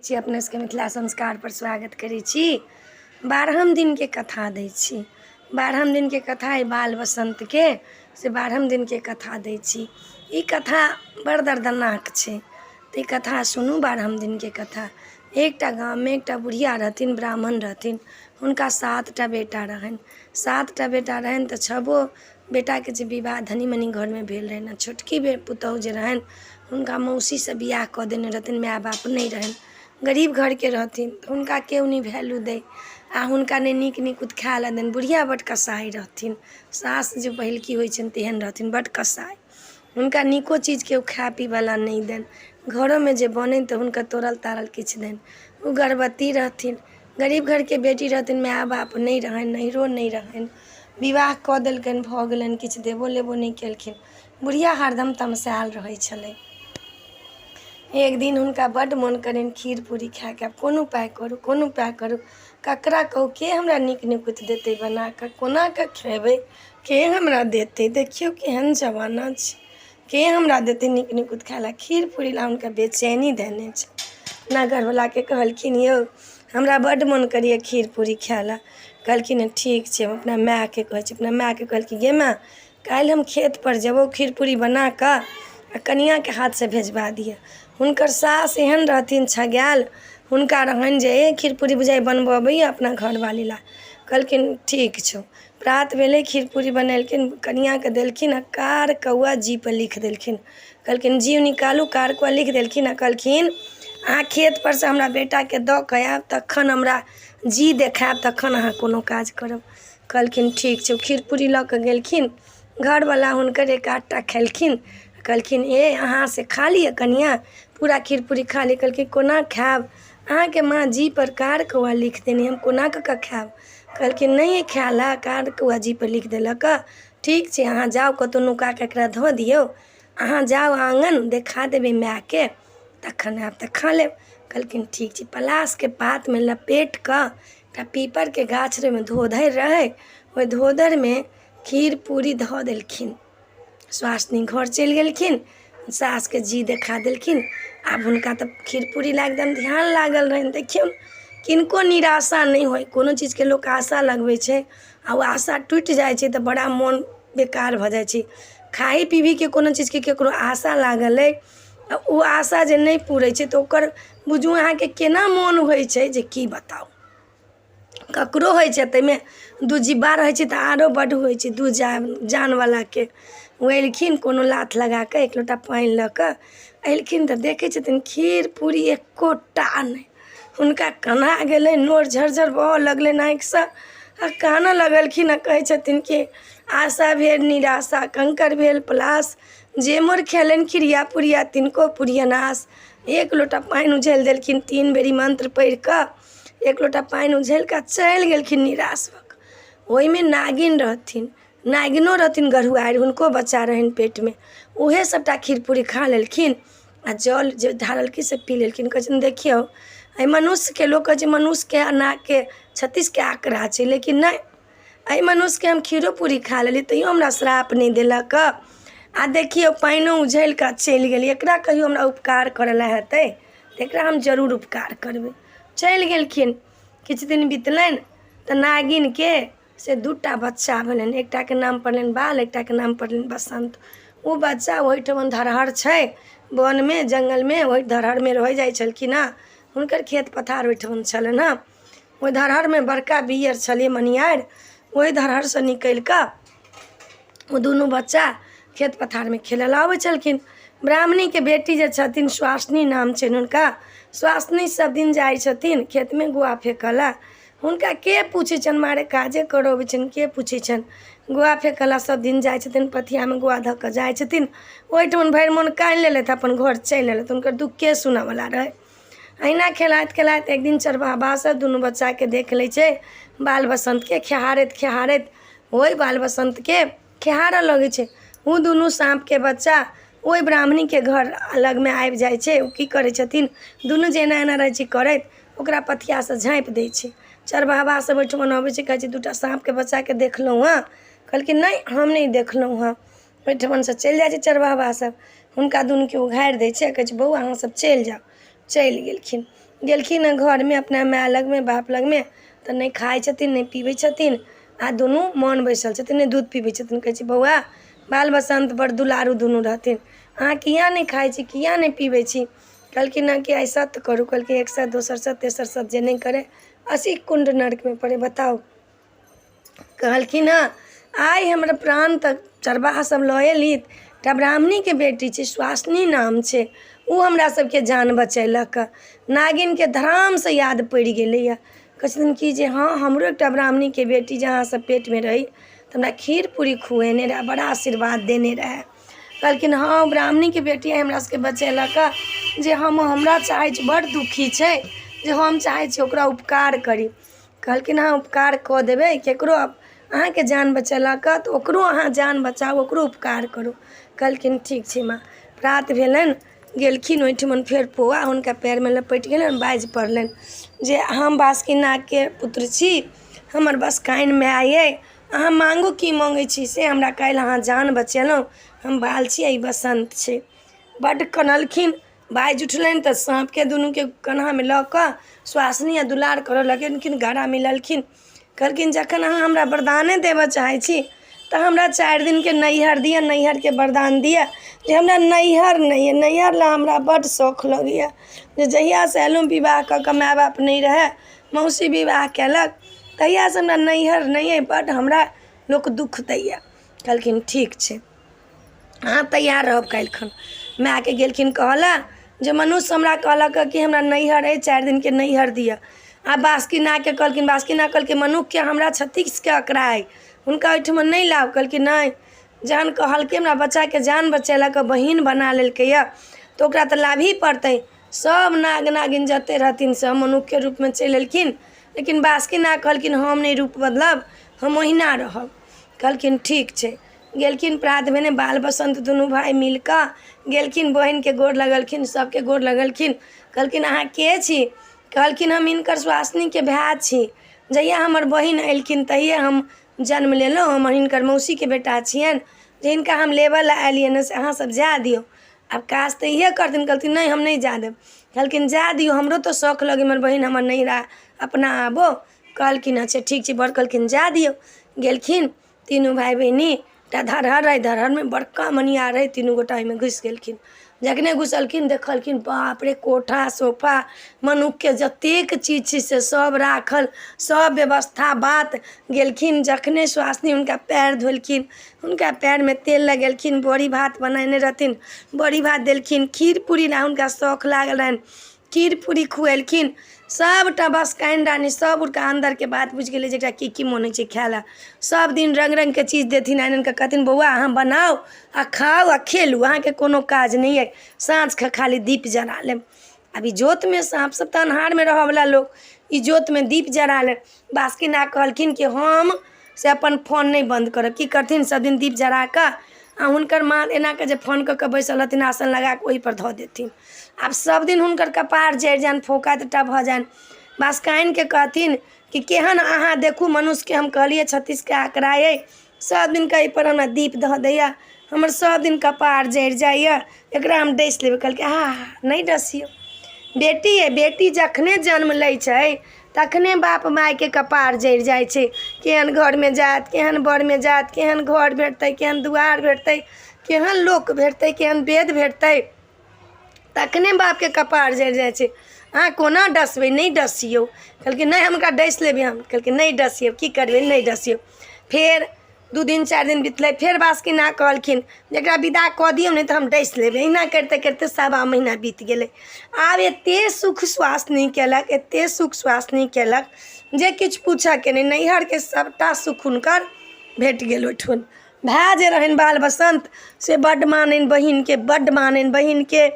छी अपने सबके मिथिला संस्कारपर स्वागत करै छी। 12म दिनके कथा दै छी। 12म दिनके कथा अइ बाल बसन्तके, से 12म दिनके कथा दै छी। ई कथा बड़ दर्दनाक छै, तऽ ई कथा सुनू। 12म दिनके कथा। एकटा गाममे एकटा बुढ़िया रहथिन, ब्राह्मण रहथिन। हुनका 7टा बेटा रहनि। 7टा बेटा रहनि तऽ छबो बेटाके जे विवाह धनी मनी घरमे भेल रहनि, आ छोटकी पुतहु जे रहनि, हुनका मौसीसँ बियाह कऽ देने रहथिन। माय बाप नहि रहनि, गरीब घरके रहथिन, तऽ हुनका केओ नहि वैल्यू दै आ हुनका नहि नीक निकुत खाय लए दैन। बुढ़िया बड्ड कसाइ रहथिन। सास जे पहिलकी होइ छनि तेहन रहथिन, बड्ड कसाइ। हुनका नीको चीज केओ खाय पीबऽ लए नहि दैन। घरोमे जे बननि तऽ हुनकर तोड़ल ताड़ल किछु दैन। ओ गर्भवती रहथिन, गरीब घरके बेटी रहथिन, माय बाप नहि रहनि, नैहरो नहि रहनि। विवाह कऽ देलकनि, भऽ गेलनि, किछु देबो लेबो नहि केलखिन। बुढ़िया हरदम तमसायल रहै छलै। एक दिन हुनका बड्ड मोन करनि खीर पूरी खायके। आब कोन उपाय करू, कोन उपाय करू, ककरा कहू, के हमरा नीक निकुत देतै बना कऽ, कोना कऽ खेबै, के हमरा देतै? देखियौ केहन जमाना छै। के हमरा देतै नीक निकुत खाय लए? खीर पूरी लए हुनका बेचैनी धेने छै। अपना घरवलाके कहलखिन, यौ, हमरा बड्ड मोन करैए खीर पूरी खाय लए। कहलखिन, ठीक छै, हम अपना मायके कहै छी। अपना मायके कहलखिन, गे माय, काल्हि हम खेतपर जेबौ, खीर पूरी बना कऽ आ कनिआँके हाथसँ भेजबा दिहऽ। हुनकर सास एहन रहथिन छगायल, हुनका रहनि जे ए खीर पूरी बुझाइ बनबऽ अबैए अपना घरवाली लए। कहलखिन, ठीक छौ। प्रात भेलै, खीर पूरी बनेलखिन, कनिआँके देलखिन आ कार कौआ जीपर लिख देलखिन। कहलखिन, जी निकालू। कार कौआ लिख देलखिन आ कहलखिन, अहाँ खेतपर सँ हमरा बेटाके दऽ कऽ आयब, तखन हमरा जी देखायब, तखन अहाँ कोनो काज करब। कहलखिन, ठीक छै। ओ खीर पूरी लऽ कऽ गेलखिन। घरवला हुनकर एक आधटा खेलखिन। कहलखिन, ए अहाँ से खा लिअ कनिआँ, पूरा खीर पूरी खा लिअ। कहलखिन, कोना खायब? अहाँके माँ जी पर कार कौआ लिख देने, हम कोना कऽ कऽ खायब? कहलखिन, नहि खायल हए, कार कौआ जी पर लिख देलक हँ। ठीक छै, अहाँ जाउ, कतहु नुका कऽ एकरा धऽ दियौ। अहाँ जाउ आङ्गन, देखा देबै मायके, तखन आयब तऽ खा लेब। कहलखिन, ठीक छै। पलासके पातमे लपेट कऽ एकटा पीपरके गाछ रहै, ओहिमे धोधरि रहै, ओहि धोधरिमे खीर पूरी धऽ देलखिन। स्वासनी घर चलि गेलखिन, सासके जी देखा देलखिन। आब हुनका तऽ खीर पूरी लए एकदम ध्यान लागल रहनि। देखियौ, किनको निराशा नहि होइ। कोनो चीजके लोक आशा लगबै छै आ ओ आशा टूटि जाइ छै तऽ बड़ा मोन बेकार भऽ जाइ छै। खाइ पीबीके कोनो चीजके ककरो आशा लागल अइ आ ओ आशा जे नहि पूरै छै, तऽ ओकर बुझू अहाँके केना मोन होइ छै जे की बताउ। ककरो होइ छै, ताहिमे दू जिब्बा रहै छै तऽ आरो बड्ड होइ छै दू जानवलाके। ओ एलखिन, कोनो लाथ लगा कऽ एक लोटा पानि लऽ कऽ एलखिन तऽ देखै छथिन खीर पूरी एकोटा नहि। हुनका कना गेलनि, नोर झरझर बहऽ लगलनि आँखिसँ आ कानऽ लगलखिन आ कहै छथिन कि आशा भेल निराशा, कंकड़ भेल पलाश, जे मोर खेलनि खिरिया पुरिया तिनको पुरियन आस। एक लोटा पानि उझलि देलखिन, तीन बेरी मन्त्र पढ़ि कऽ एक लोटा पानि उझलि कऽ चलि गेलखिन निराश भऽ कऽ। ओहिमे नागिन रहथिन, नागिनो रहथिन गढ़ुआरि, हुनको बच्चा रहनि पेटमे। उएह सभटा खीर पूरी खा लेलखिन आ जल जे ढारलखिन से पी लेलखिन। कहै छथिन, देखियौ, एहि मनुष्यके लोक कहै छै मनुष्यके आ नागके 36के आँकड़ा छै, लेकिन नहि, एहि मनुष्यके हम खीरो पूरी खा लेलियै तैयो हमरा श्राप नहि देलक। आ देखियौ, पानिओ उझलि कऽ चलि गेलै। एकरा कहियो हमरा उपकार करय लए हेतै तऽ एकरा हम जरूर उपकार करबै। चलि गेलखिन। किछु दिन बितलनि तऽ नागिनके से 2टा बच्चा भेलनि। एकटाके नाम पड़लनि बाल, एकटाके नाम पड़लनि बसन्त। ओ बच्चा ओहिठमन धरहर छै वनमे, जङ्गलमे, ओहि धरहरमे रहै जाइ छलखिन हँ। हुनकर खेत पथार ओहिठमन छलनि हँ। ओहि धरहरमे बड़का बिअर छलै मनिआरि, ओहि धरहरसँ निकलि कऽ ओ दुनू बच्चा खेत पथारमे खेलय लए अबै छलखिन। ब्राह्मणीके बेटी जे छथिन, स्वासिनी नाम छनि हुनका, स्वासिनी सब दिन जाइ छथिन खेतमे गोआ फेकऽ लए। हुनका के पूछै छनि? मारे काजे करऽ अबै छनि, के पूछै छनि? गोआ फेकऽ लए सब दिन जाइ छथिन, पथियामे गोआ धऽ कऽ जाइ छथिन। ओहिठमन भरि मोन कानि लेलथि, अपन घर चलि अयलथि। हुनकर दुःख के सुनऽवला रहै? अहिना खेलाइत खेलाइत एक दिन चरवाहा सब दुनू बच्चाके देख लै छै, बाल बसन्तके खेहारैत खेहारैत। ओहि बाल बसन्तके खेहारऽ लगै छै। ओ दुनू साँपके बच्चा ओहि ब्राह्मणीके घर लगमे आबि जाइ छै। ओ की करै छथिन? दुनू जे एना एना रहै छै करैत, ओकरा पथियासँ झाँपि दै छै। चरवाहा सब ओहिठमन अबै छै, कहै छै, 2टा साँपके बच्चाके देखलहुँ हँ? कहलखिन, नहि, हम नहि देखलहुँ हँ। ओहिठमनसँ चलि जाइ छै चरवाहा सब। हुनका दुनूके उघारि दै छै, कहै छै, बौआ, अहाँ सब चलि जाउ। चलि गेलखिन। गेलखिन हँ घरमे अपना माय लगमे बाप लगमे, तऽ नहि खाइ छथिन, नहि पीबै छथिन, आ दुनू मौन बैसल छथिन, नहि दूध पीबै छथिन। कहै छै, बौआ बाल बसन्त बड़ दुलारू दुनू रहथिन, अहाँ किया नहि खाइ छी, किया नहि पीबै छी? कहलखिन हँ कि आइ सत्य करू। कहलखिन एक सत्य, दोसर सत्य, तेसर सत्य जे नहि करै 80 कुण्ड नरकमे पड़ै। बताउ, कहलखिन हँ आइ हमर प्राण तऽ चरवाहा सब लए लीत, एकटा ब्राह्मणीके बेटी छै, सुहासिनी नाम छै, ओ हमरा सबके जान बचेलक। नागिनके धरामसँ याद पड़ि गेलैए। कहै छथिन कि जे हँ, हमरो एकटा ब्राह्मणीके बेटी जे अहाँ सब पेटमे रही तऽ हमरा खीर पूरी खुएने रहए, बड़ा आशीर्वाद देने रहए। कहलखिन हँ, ब्राह्मणीके बेटी आइ हमरा सबके बचेलक, जे हम हमरा चाहै छी, बड़ दुखी छै, जे हम चाहै छी ओकरा उपकार करी। कहलखिन हँ, उपकार कऽ देबै केकरो, अहाँके जान बचेलक तऽ ओकरो अहाँ जान बचाउ, ओकरो उपकार करू। कहलखिन ठीक छै माँ। प्रात भेलनि, गेलखिन ओहिठमन, फेर पौआ हुनका पयरमे लपटि गेलनि। बाजि पड़लनि जे हम बासुकी नागके पुत्र छी, हमर बसकाइन माय अइ, अहाँ माँगू की मङ्गै छी से, हमरा काल्हि अहाँ जान बचेलहुँ, हम बाल छी, ई बसन्त छै। बड्ड कनलखिन, बाजि उठलनि तऽ साँपके दुनूके कन्हामे लऽ कऽ सुहासिनी आ दुलार करऽ लगलखिन, गरा मिललखिन। कहलखिन जखन अहाँ हमरा वरदाने देबऽ चाहै छी तऽ हमरा 4 दिनके नैहर दिअ, नैहरके वरदान दिअ, जे हमरा नैहर नहि अइ, नैहर लए हमरा बड्ड शौख लगैए, जे जहियासँ एलहुँ विवाह कऽ कऽ, माय बाप नहि रहए, मौसी विवाह कयलक, तहियासँ हमरा नैहर नहि अइ, बड्ड हमरा लोक दुःख दैए। कहलखिन ठीक छै, अहाँ तैयार रहब काल्हिखन। मायके गेलखिन कहऽ लए जे मनुष्य हमरा कहलक कि हमरा नैहर अइ, 4 दिनके नैहर दिअ। आ बासुकी नागके कहलखिन, बासुकी नाग कहलखिन मनुखके हमरा 36के अकरा अइ, हुनका ओहिठमा नहि लाउ। कहलखिन नहि, जहन कहलकै हमरा बच्चाके जान बचेलक, बहिन बना लेलकैए, तऽ ओकरा तऽ लाबही पड़तै। सब नाग नागिन जते रहथिन सब मनुखके रूपमे चलि एलखिन, लेकिन बासुकी नाग कहलखिन हम नहि रूप बदलब, हम ओहिना रहब। कहलखिन ठीक छै। गेलखिन प्रात भेने, बाल बसन्त दुनू भाय मिल कऽ गेलखिन, बहिनके गोर लगलखिन, सबके गोर लगलखिन। कहलखिन अहाँ के छी? कहलखिन हम हिनकर सुहासिनीके भाय छी, जहिया हमर बहिन एलखिन तहिये हम जन्म लेलहुँ, हम हिनकर मौसीके बेटा छियनि, जे हिनका हम लेबऽ लए एलियनि हँ, से अहाँ सब जाय दियौ। आब काज तऽ इएह करथिन। कहलथिन नहि, हम नहि जाय देब। कहलखिन जाय दियौ, हमरो तऽ शौख लगै हमर बहिन हमर नैहरा अपना आबो। कहलखिन अच्छा ठीक छै। बड़ कहलखिन जाय दियौ। गेलखिन तीनू भाय बहिनी, एकटा धरहर रहै, धरहरमे बड़का मनियार रहै, तीनू गोटा ओहिमे घुसि गेलखिन। जखने घुसलखिन देखलखिन बाप रे, कोठा सोफा मनुखके जतेक चीज छै से सब राखल, सब व्यवस्था बात। गेलखिन जखने सुहासिनी हुनका पयर धोलखिन, हुनका पयरमे तेल लगेलखिन, बड़ी भात बनेने रहथिन, बड़ी भात देलखिन, खीर पूरी लए हुनका शौख लागल रहनि, खीर पूरी खुएलखिन सबटा। बसकाइन रानी सब हुनका अन्दरके बात बुझि गेलै जे एकरा की की मोन होइ छै खाय लए। सब दिन रङ्ग रङ्गके चीज देथिन, आनि आनिकऽ कहथिन बौआ अहाँ बनाउ आओर खाउ आओर खेलू, अहाँके कोनो काज नहि अइ, साँझके खाली दीप जरा लेब। आब इजोतमे साँप सब तऽ अन्हारमे रहऽवला लोक, इजोतमे दीप जरा लेब। बासुकी नाग कहलखिन कि हम से अपन फोन नहि बन्द करब। की करथिन? सब दिन दीप जरा कऽ आओर हुनकर माँ एना कऽ जे फोन कऽ कऽ बैसल रहथिन, आसन लगा कऽ ओहिपर धऽ देथिन। आब सब दिन हुनकर कपार जरि जानि, फोका दूटा भऽ जानि। बासकाइनके कहथिन कि केहन अहाँ देखू मनुष्यके, हम कहलियै 36के आँकड़ा अइ, सब दिनके एहिपर हमरा दीप धऽ दैये, हमर सब दिन कपार जरि जाइए, एकरा हम डसि लेबै। कहलकै आहा नहि डसियौ, बेटी अइ, बेटी जखने जन्म लै छै तखने बाप मायके कपार जरि जाइ छै, केहन घरमे जायत, केहन बरमे जायत, केहन घर भेटतै, केहन दुआरि भेटतै, केहन लोक भेटतै, केहन वेद भेटतै, तखने बापके कपार जरि जाइ छै। अहाँ कोना डसबै? नहि डसियौ। कहलकै नहि, हम एकरा डसि लेबै हम। कहलकै नहि डसियौ, की करबै, नहि डसियौ। फेर 2 दिन 4 दिन बितलै, फेर बासुकी नाग कहलखिन जे एकरा विदा कऽ दियौ, नहि तऽ हम डसि लेबै। एहिना करिते करिते सवा महीना बीत गेलै। आब एतेक सुख सुहासिनी केलक, एतेक सुख सुहासिनी केलक जे किछु पूछऽके नहि, नैहरके सभटा सुख हुनकर भेट गेल ओहिठुन। भाय जे रहनि बाल बसन्त से बड्ड माननि बहिनके, बड्ड माननि बहिनके,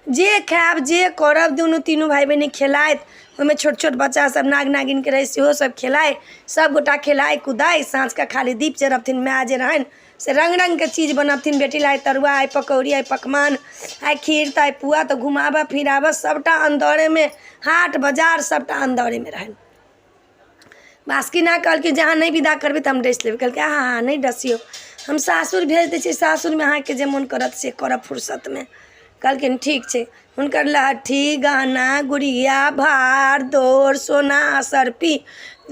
जे खायब जे करब दुनू तीनू भाय बहिन खेलाइत, ओहिमे छोट छोट बच्चा सब नाग नागिनके रहै सेहो सब खेलाइ, सब गोटा खेलाइ कुदाइ। साँझके खाली दीप जरबथिन। माय जे रहनि से रङ्ग रङ्गके चीज बनबथिन बेटी लए, आइ तरुआ, आइ पकौड़ी, आइ पकवान, आइ खीर तऽ आइ पुआ, तऽ घुमाबऽ फिराबऽ सबटा अन्दरेमे, हाट बाजार सबटा अन्दरेमे रहनि। बासुकी नाग कहलखिन जे अहाँ नहि विदा करबै तऽ हम डसि लेबै। कहलकै आहा हा नहि डसियौ, हम सासुर भेज दै छी, सासुरमे अहाँके जे मोन करत से करब फुर्सतमे। कहलखिन ठीक छै। हुनकर लहठी गहना गुड़िया भार दोर सोना सर्फी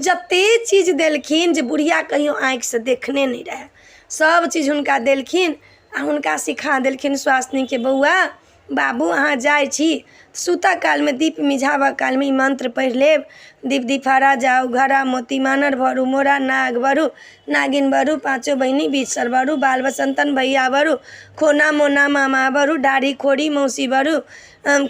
जते चीज देलखिन जे बुढ़िया कहियो आँखिसँ देखने नहि रहय सब चीज हुनका देलखिन आओर हुनका सिखा देलखिन स्वास्नीके बौआ बाबू अहाँ जाइ छी सुतऽ कालमे दीप मिझाबऽ कालमे ई मन्त्र पढ़ि लेब दीप दिफारा जाउ घरा मोती मानर भरू मोरा नाग बरू नागिन बरू पाँचो बहिनी बिसर बरू बाल बसन्तन भैया बरू खोना मोना मामा बरू डाढ़ी खोरी मौसी बरू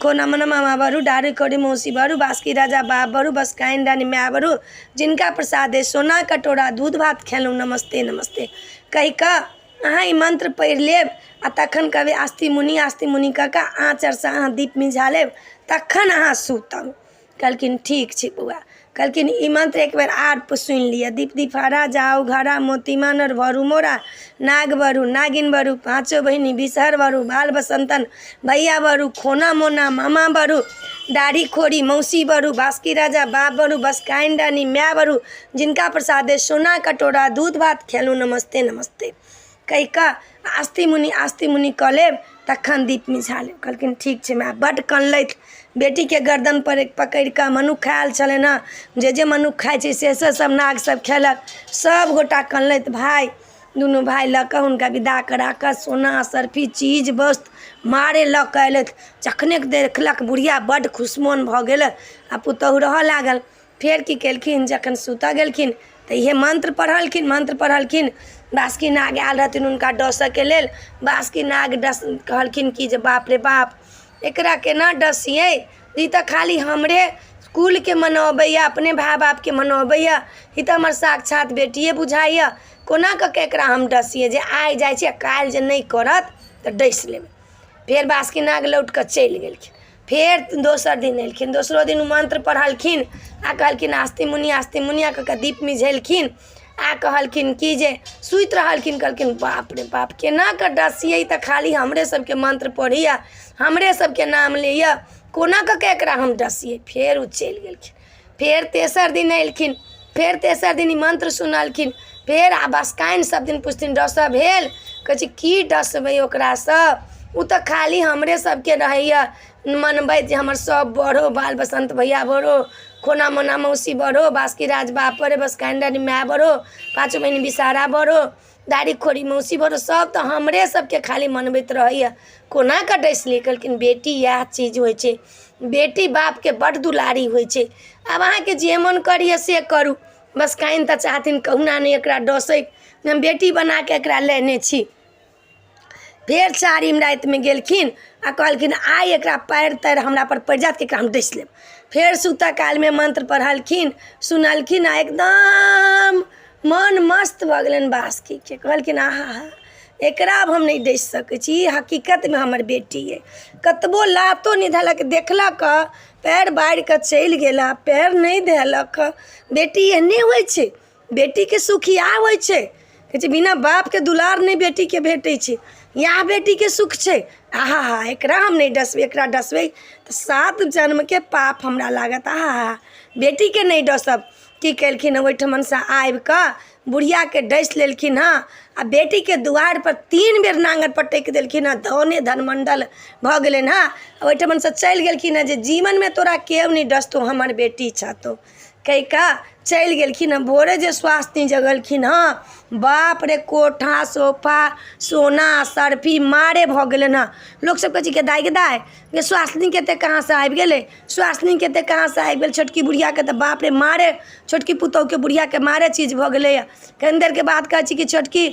खोना मोना मामा बरू डाढ़ी खोरी मौसी बरू बासुकी राजा बाप बरू बसकाइन रानी माय बरू जिनका प्रसादे सोना कटोरा दूध भात खेलहुँ नमस्ते नमस्ते कहि कऽ अहाँ ई मन्त्र पढ़ि लेब आ तखन कहबै आस्ति मुनि आस्ति मुनि कऽ कऽ आँचरसँ अहाँ दीप मिझा लेब तखन अहाँ सुतब। कहलखिन ठीक छै बौआ। कहलखिन ई मन्त्र एक बेर आर सुनि लिअ। दीप दिफारा जाउ घरा मोती मानर भरू मोरा नाग बरू नागिन बरू पाँचो बहिनी बिसहर बरू बाल बसन्तन भैया बरू खोना मोना मामा बरू दाढ़ी खोरी मौसी बरू बासुकी राजा बाप बरू बसकाइन रानी माय बरू जिनका प्रसादे सोना कटोरा दूध भात खेलहुँ नमस्ते नमस्ते कहि कऽ आस्ति मुनि आस्ति मुनि कऽ लेब तखन दीप मिझा लेब। कहलखिन ठीक छै माय। बड्ड कनलथि। बेटीके गर्दनपर पकड़ि कऽ मनुख आयल छलनि हँ जे जे मनुख खाइ छै से से सब नाग सब खेलक। सब गोटा कनलथि। भाय दुनू भाय लऽ कऽ हुनका विदा करा कऽ सोना सर्फी चीज वस्तु मारे लऽ कऽ अयलथि। जखने देखलक बुढ़िया बड्ड खुश मोन भऽ गेल आ पुतहु रहऽ लागल। फेर की केलखिन जखन सुतऽ गेलखिन तऽ इएह मन्त्र पढ़लखिन। मन्त्र पढ़लखिन बासुकी नाग आयल रहथिन हुनका डसऽके लेल। बासुकी नाग डस कहलखिन कि जे बाप रे बाप एकरा केना डसियै, ई तऽ खाली हमरे कुलके मनबैए अपने भाय बापके मनबैए, ई तऽ हमर साक्षात बेटिये बुझाइए, कोना कऽ के एकरा हम डसियै जे आइ जाइ छी आओर काल्हि जे नहि करत तऽ डसि लेबै। फेर बासुकी नाग लौट कऽ चलि गेलखिन। फेर दोसर दिन एलखिन। दोसरो दिन ओ मन्त्र पढ़लखिन आ कहलखिन आस्ति मुनि आस्ति मुनि कऽ कऽ दीप मिझेलखिन आ कहलखिन कि जे सुति रहलखिन। कहलखिन बाप रे बाप केना कऽ डसियै, तऽ खाली हमरे सबके मन्त्र पढ़ैए हमरे सबके नाम लैए, कोना कऽ के एकरा हम डसियै। फेर ओ चलि गेलखिन। फेर तेसर दिन एलखिन। फेर तेसर दिन ई मन्त्र सुनलखिन। फेर आ बसकाइन सब दिन पुछथिन डसऽ भेल? कहै छै की डसबै ओकरासँ, ओ तऽ खाली हमरे सबके रहैए मनबैत जे हमर सब बड़ो बाल बसन्त भैया बड़ो खोना मोना मौसी बड़ो बासुकी राज बाप बड़ो बसकाइन रानी माय बड़ो पाँचो बहिन विषहारा बड़ो दाढ़ी खोरी मौसी बड़ो सब तऽ हमरे सबके खाली मनबैत रहैए, कोना कऽ डसि ली। कहलखिन बेटी इएह चीज होइ छै, बेटी बापके बड्ड दुलारी होइ छै। आब अहाँके जे मोन करैए से करू। बसकाइन तऽ चाहथिन कहुना नहि एकरा डसै, हम बेटी बनाकऽ एकरा लेने छी। फेर चारिम रातिमे गेलखिन आ कहलखिन आइ एकरा पयर तयर हमरापर पड़ि जायत कि एकरा हम डसि लेब। फेर सुतऽ कालमे मन्त्र पढ़लखिन सुनलखिन आ एकदम मन मस्त भऽ गेलनि बासुकीके। कहलखिन आहा हा एकरा आब हम नहि डसि सकै छी, ई हकीकतमे हमर बेटी अइ। कतबो लातो नहि धेलक देखलक पयर बारि कऽ चलि गेल पयर नहि धेलक। बेटी एहने होइ छै, बेटीके सुख इएह होइ छै। कहै छै बिना बापके दुलार नहि बेटीके भेटै छै, इएह बेटीके सुख छै। आहा हा एकरा हम नहि डसबै, एकरा डसबै तऽ सात जन्मके पाप हमरा लागत। आहा हा बेटीके नहि डसब। की केलखिन ओहिठमनसँ आबिकऽ बुढ़ियाके डसि लेलखिन हँ आ बेटीके दुआरिपर 3 बेर नाङ्गरि पटकि देलखिन हँ। धने धनमण्डल भऽ गेलनि हँ। ओहिठमनसँ चलि गेलखिन हँ जे जीवनमे तोरा केओ नहि डसतौ हमर बेटी छऽ तोँ कहि कऽ चलि गेलखिन हँ। भोरे जे स्वास्नी जगलखिन हँ बाप रे कोठा सोफा सोना सर्फी मारे भऽ गेलनि हँ। लोकसब कहै छै गे दाइ गे दाइ गे स्वास्नीके एतेक कहाँसँ आबि गेलै, स्वास्नीके एतेक कहाँसँ आबि गेल, छोटकी बुढ़ियाके तऽ बाप रे मारे छोटकी पुतहुके बुढ़ियाके मारे चीज भऽ गेलैए। कनि देरके बाद कहै छै कि छोटकी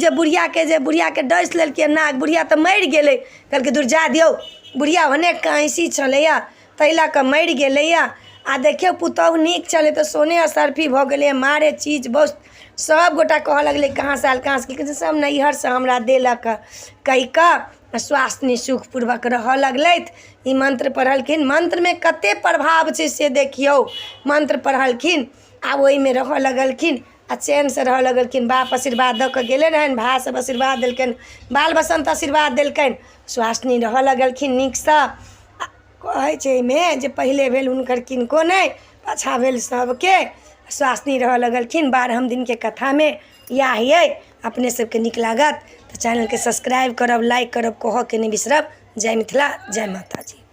जे बुढ़ियाके डसि लेलकै नाग बुढ़िया तऽ मरि गेलै। कहलकै दुर जाय दियौ बुढ़िया ओहने काँसी छलैए ताहि लऽ कऽ मरि गेलैए। आ देखियौ पुतहु नीक छलै तऽ सोने असर्फी भऽ गेलैए मारे चीज वस्तु सभगोटा कहऽ लगलै कहाँसँ आयल कहाँसँ आयल, सब नैहरसँ हमरा देलक कहि कऽ स्वास्थ्य सुखपूर्वक रहऽ लगलथि। ई मन्त्र पढ़लखिन। मन्त्रमे कते प्रभाव छै से देखियौ। मन्त्र पढ़लखिन आ ओहिमे रहऽ लगलखिन आ चैनसँ रहऽ लगलखिन। बाप आशीर्वाद दऽ कऽ गेले रहनि, भाय सब आशीर्वाद देलकनि, बाल बसन्त आशीर्वाद देलकनि। स्वास्थ्य रहऽ लगलखिन नीकसँ। कहै छै एहिमे जे पहिले भेल हुनकर किनको नहि पाछाँ भेल सबके। स्वास्थ्य रहऽ लगलखिन। 12म दिनके कथामे इएह अइ। अपने सबके नीक लागत तऽ चैनलके सब्सक्राइब करब, लाइक करब, कहऽके नहि बिसरब। जय मिथिला, जय माताजी।